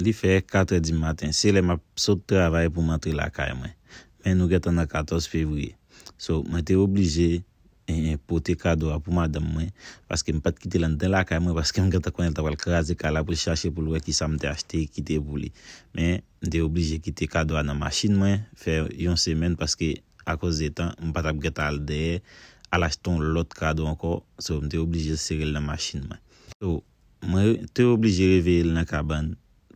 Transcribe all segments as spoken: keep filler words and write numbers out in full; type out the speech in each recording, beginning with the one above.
Li fè katrè di maten. Se lè m ap sot travay pou m antre lakay mwen. Men nou gentan nan katòz fevriye. So, mwen te oblije, eh, pote kado a pou madanm mwen, paske m pa t kite l anndan lakay mwen, paske m gentan konnen l ta pral kraze kay la pou l chache pou l wè kisa m te achte e kite pou li. Men, m te oblije kite kado a nan machin mwen, fè yon semèn, paske akoz de tan, m pa t ap gentan al dèyè, al achte yon lòt kado ankò. So, m te oblije sere l nan machin mwen. So, mwen te oblije reveye l nan kabann,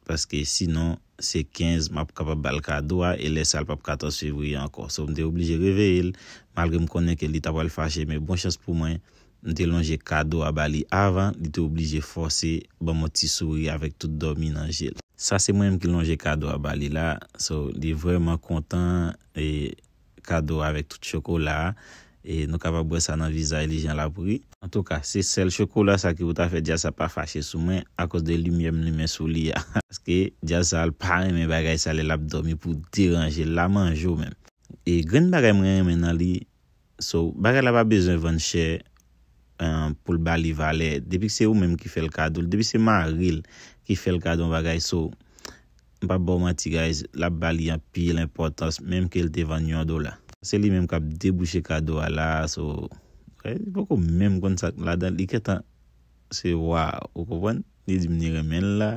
paske sinon, se kenz, m ap kapab ba l kado a, e lè sa, l p ap katòz fevriye ankò. So, m te oblije reveye l, malgre m konnen ke li ta pral fache, men bon chans pou mwen, m te lonje kado a ba li avan, li te oblije fòse ban m yon ti souri avèk tout dòmi nan je l. Sa se mwen menm ki lonje kado a ba li la. So, li vrèman kontan, e kado a avèk tout chokola a. E nou kapab wè sa nan vizaj li, jan l ap ri. Antouka, se sèl chokola sa ki pou ta fè Djazz sa pa fache sou mwen akoz de limyè m limen sou li a. Paske Djazz sa, l pa renmen bagay sa lè l ap dòmi pou deranje l, l a manje w menm. E grenn bagay mwen renmen nan li, so, bagay la pa bezwen vann chè, eh, pou l ba li valè. Depi se ou menm ki fè l kado, depi se mari l ki fè l kado yon bagay, so, m p ap ba w manti, guys, l ap ba li anpil enpòtans, menm ke l te vann yon dola. Se li menm k ap debouche kado a la, so, eh, li poko menm konn sa k ladan, li gentan, se wa, ou konprann? Li di m li renmen l la,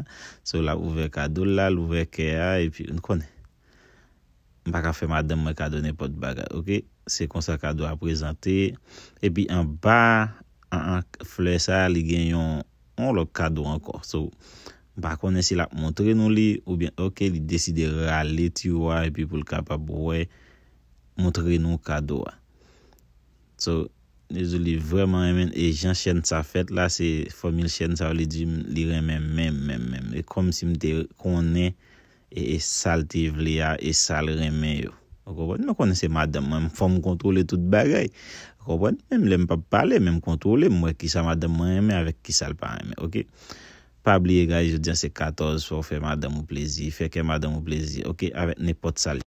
so, l ap ouvè kado l la, l ouvè kè a, epi, n konnen. M pa ka fè madanm mwen kado nenpòt bagay, oke? Se konsa kado a prezante. Epi anba, an, an, flè sa a, li gen yon, yon lòt kado ankò. So, m pa konnen si l ap montre nou li, oubyen, oke, li deside rale tiwa epi pou l kapab wè, montre nou kado a. So, li di li vrèman renmen, e jan chèn sa fèt la, se fanmi chèn sa yo, li di m li renmen menm, menm, menm. E kòmsi m te konnen e, e sa l te vle a, e sa l renmen yo. Ou konprann? Mwen konnen se madanm mwen, fò m kontwole tout bagay. Ou konprann? Menm lè m p ap pale, men m kontwole, m wè kisa madanm mwen renmen avèk kisa l pa renmen, oke? Pa bliye, guys, jodi a se katòz, fò w fè madanm ou plezi, fè kè madanm ou plezi, oke? Avèk nenpòt sa l ye.